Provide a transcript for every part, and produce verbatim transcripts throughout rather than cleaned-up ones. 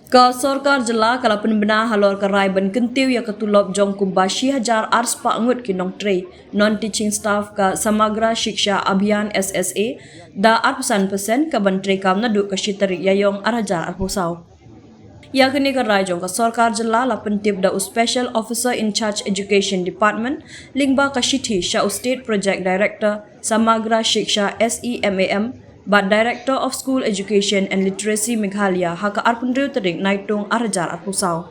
Ka Sorkar Jylla ka la pynbna halor ka rai ban kyntiew ïa ka tulop jong kumba shi hajar ar spah ngut ki nongtrei, non-teaching staff ka Samagra Shiksha Abhiyan, S S A, da arphew san percent, ka ban treikam naduh ka shi tarik Ïaïong ar hajar arphew saw. Ïa kane ka rai jong ka Sorkar Jylla la pyntip da u Special Officer in Charge Education Department lyngba ka shithi sha u State Project Director, Samagra Shiksha, S E M A M, bad Director of School Education and Literacy Meghalaya, ha ka arphew hynriew tarik Naitung ar hajar arphew saw.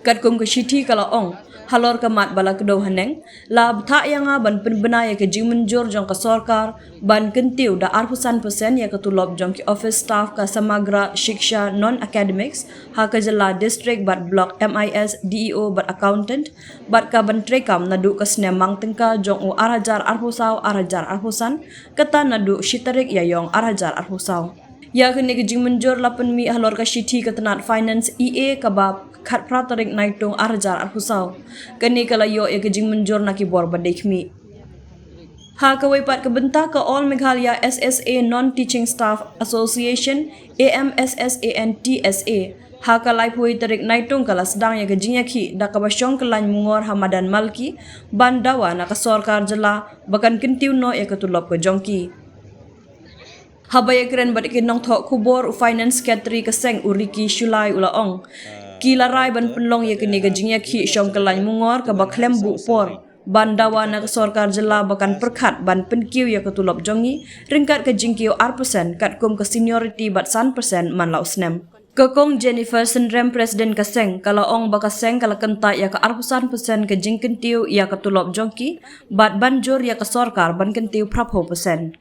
Katkum ka shithi ka la ong, halor ka mat ba la kdew haneng, la bthah ïa nga ban pynbna ïa ka jingmynjur jong ka Sorkar ban kyntiew da arphew san percent ïa ka tulop jong ki office staff ka Samagra Shiksha, non-academics, ha ka jylla, district bad block, M I S, D E O bad accountant, bad ka ban treikam naduh ka snem mang tyngka jong u ar hajar arphew saw ar hajar arphew san, kata naduh shi tarik Ïaïong ar hajar arphew saw. Ïa kane ka jingmynjur la pynmih halor ka shithi ka tnat Finance E A kaba khatphra tarik Naitung ar hajar arphew saw. Kane ka la ïoh ïa ka jingmynjur na ki bor ba dei khmih. Ha kawei pat ka bynta, ka All Meghalaya S S A Non-Teaching Staff Association, A M S S A N T S A, ha ka laiphew tarik Naitung ka la sdang ïa ka jingïakhih da kaba shong kyllain mungor ha madan Malki, ban dawa na ka Sorkar Jylla ba kan kyntiew noh ïa ka tulop ka jong ki. Haba ïakren bad ki nongthoh khubor, u Finance Secretary ka seng, u Ricky Shullai, u la ong, ki la rai ban pynlong ïa kane ka jingïakhih shong kyllain mungor kaba khlem buh por, ban dawa na ka Sorkar Jylla ba kan pyrkhat ban pynkiew ïa ka tulop jong ngi ryngkat ka jingkiew ar percent katkum ka seniority bad san percent man la u snem. Ka Kong Jennifer Synrem, President ka seng, ka la ong ba ka seng ka la kyntait ïa ka arphew san percent ka jingkyntiew ïa ka tulop jong ki, bad ban jur ïa ka Sorkar ban kyntiew phraphew percent.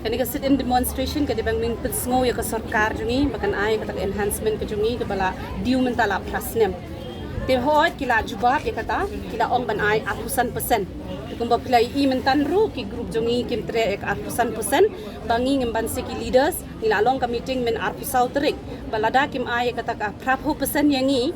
Kane ka sit-in demonstration ka dei ban ngin pynsngew ïa ka Sorkar jong ngi ba kan ai kata ka enhancement ka jong ngi kaba la due mynta la phra snem. Te hooid ki la jubab ïa kata, ki la ong ban ai arphew san percent. Te kumba phi la ïohi mynta ruh, ki group jong ngi kim treh ïa ka arphew san percent, ba ngi ngim ban seh ki leaders, ngi la long ka meeting myn arphew saw tarik. Ba lada kim ai ïa kata ka phraphew percent ïa ngi,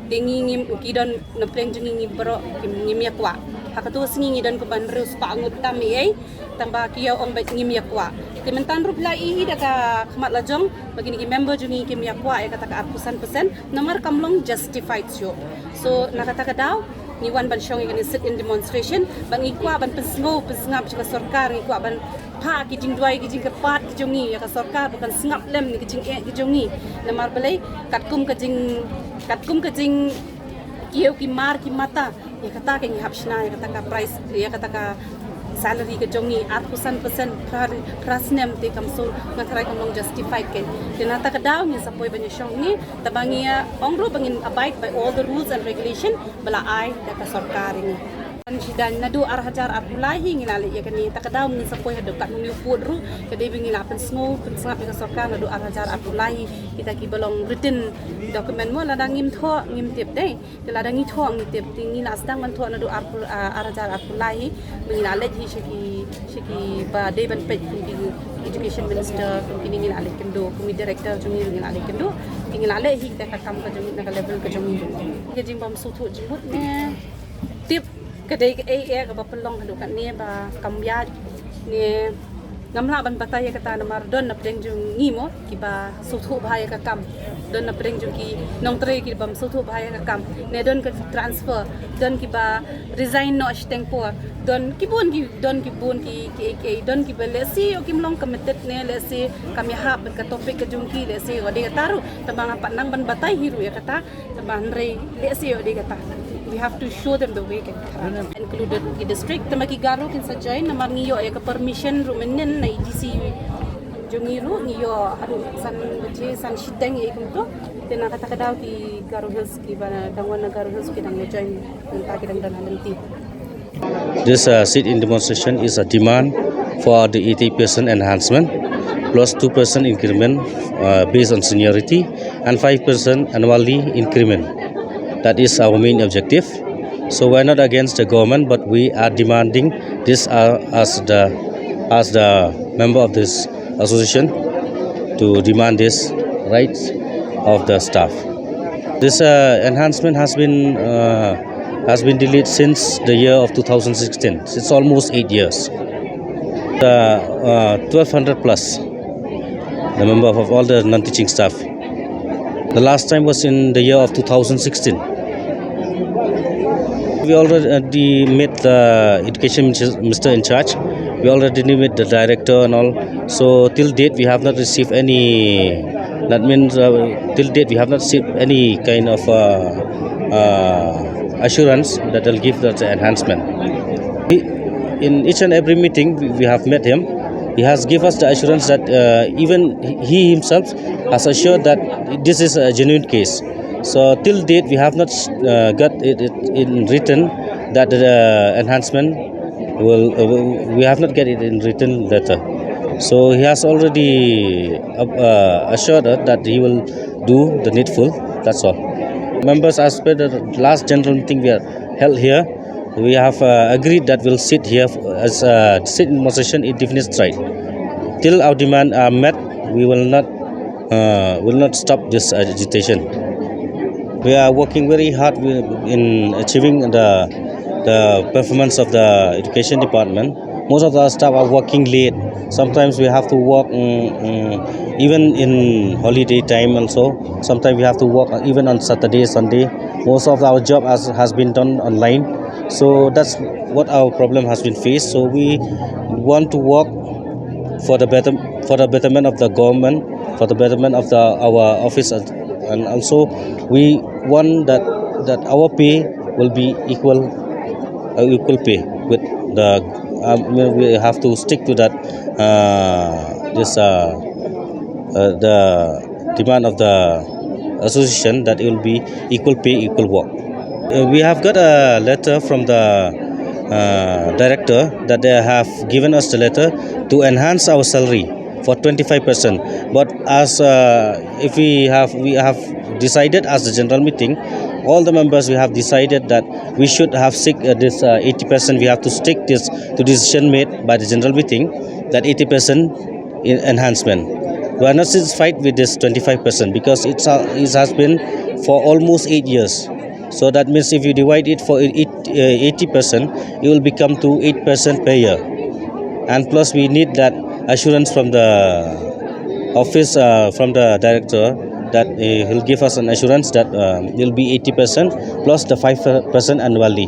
te ngi ngim, ki don na pdeng jong ngi, ngi baroh ngim ïa kwah. Ha kato ka sngi ngi don kumba hynriew spah ngut tam ei ei, tang ba ki ïa ong ba ngim ïa kwah. Te mynta ruh phi la ïohi da ka khmat la jong ba kine ki member jong ngi kim ïa kwah ïa kata ka arphew san percent, namar kam long justified shuh. So na kata ka daw ngi wan ban shong ïa kane sit-in demonstration, ba ngi kwah ban pynsngew pynsngap sha ka Sorkar, ngi kwah ban phah ki jingduwai, ki jingkyrpad ki jong ngi ïa ka Sorkar ba kan sngap lem na ki jingeh ki jong ngi. Namar balei, katkum ka jing, katkum ka jingkiew ki mar ki mata, ïa kata ka ngi hap shna ïa kata ka price, ïa kata ka salary ka jong ngi, arphew san percent phra, phra snem, te kam shu, nga tharai kam long justified. Te na kata ka daw ngin sa poi ban ïa shong ngi, te ba ngi ong ruh ba ngin abide by all the rules and regulation ba la ai da ka Sorkar ïa ngi. Naduh ar hajar arphew lai hi ngi la leh ïa kane, te ka daw ngin sa poi haduh katno ngi pud ruh, ka dei ba ngi la pynsngew pynsngap ïa ka Sorkar naduh ar hajar arphew lai hi. Kita kiba long written document mo, lada ngim thoh ngim tip dei. Te lada ngi thoh ngi tip, te ngi la sdang ban thoh naduh arphew, ah, ar hajar arphew lai hi. Ngi la leit hi sha ki, sha kiba dei ban peit, kum ki Education Minister, kum kine ngi la leit kynduh, kum ki Director jong ngi ngi la leit kynduh. Te ngi la leh hi kita ka kam ka jong ngi na ka level ka jong ngi. Ka jingbym sngewthuh jingmut ne tip ka dei kaei kaei kaba pynlong haduh katne ba kam ïaid ne ngam lah ban batai ïa kata, namar don na pdeng jong ngi mo kiba sngewthuh bha ïa ka kam, don na pdeng jong ki nongtrei kibym sngewthuh bha ïa ka kam, ne don ka transfer, don kiba resign noh shiteng por, don ki bun ki, don ki bun ki, ki, ki, don kiba lehse ïoh kim long committed ne lehse kam ïahap bad ka topic ka jong ki, lehse ïoh dei kata ruh, tang ba nga pat nang ban batai hi ruh ïa kata. Tang ba hynrei lehse ïoh dei kata. We have to show them the way kan. Included ki district, tang ba ki Garo kin sa join, namar ngi ïoh ïa ka permission ruh mynnin na E D C jong ngi ruh, ngi ïoh haduh san baje san shiteng ïa kumto. Te na kata ka daw ki Garo Hills kiba dang wan na Garo Hills ki dang join, mynta ki dang don ha lynti. This, uh, sit-in demonstration is a demand for the eighty percent enhancement plus two percent increment, uh, based on seniority and five percent annually increment. That is our main objective. So we're not against the government, but we are demanding this, uh, as the, as the member of this association to demand this rights of the staff. This, uh, enhancement has been, uh, has been delayed since the year of two thousand sixteen. It's almost eight years. Uh, uh, twelve hundred plus the member of all the non-teaching staff. The last time was in the year of two thousand sixteen. We already met the education minister in charge. We already met the director and all. So till date, we have not received any. That means uh, till date we have not received any kind of uh, uh, assurance that they'll give that enhancement. He, in each and every meeting we, we have met him, he has give us the assurance that uh, even he himself has assured that this is a genuine case. So till date, we have not uh, got it, it in written that the enhancement will. Uh, we have not get it in written letter. So he has already uh, uh, assured us that he will do the needful. That's all. Members, as per the last general meeting we are held here, we have uh, agreed that we'll sit here as uh, sit in demonstration indefinite strike till our demand are met. We will not uh, will not stop this agitation. We are working very hard in achieving the the performance of the education department. Most of our staff are working late. Sometimes we have to work mm, mm, even in holiday time also. Sometimes we have to work even on Saturday, Sunday. Most of our job has, has been done online. So that's what our problem has been faced. So we want to work for the better for the betterment of the government, for the betterment of the our office, and also we want that that our pay will be equal uh, equal pay with the um, we have to stick to that uh, this uh, uh, the demand of the association that it will be equal pay, equal work. Uh, we have got a letter from the uh, director that they have given us the letter to enhance our salary for twenty-five percent. But as uh, if we have we have decided as the general meeting, all the members we have decided that we should have stick uh, this uh, eighty percent. We have to stick this to decision made by the general meeting that eighty percent in enhancement. We are not satisfied with this twenty-five percent because it's, uh, it has been for almost eight years. So that means if you divide it for eight, uh, eighty percent, it will become to eight percent per year. And plus we need that assurance from the office, uh, from the director that uh, he'll give us an assurance that um, it will be eighty percent plus the five percent annually.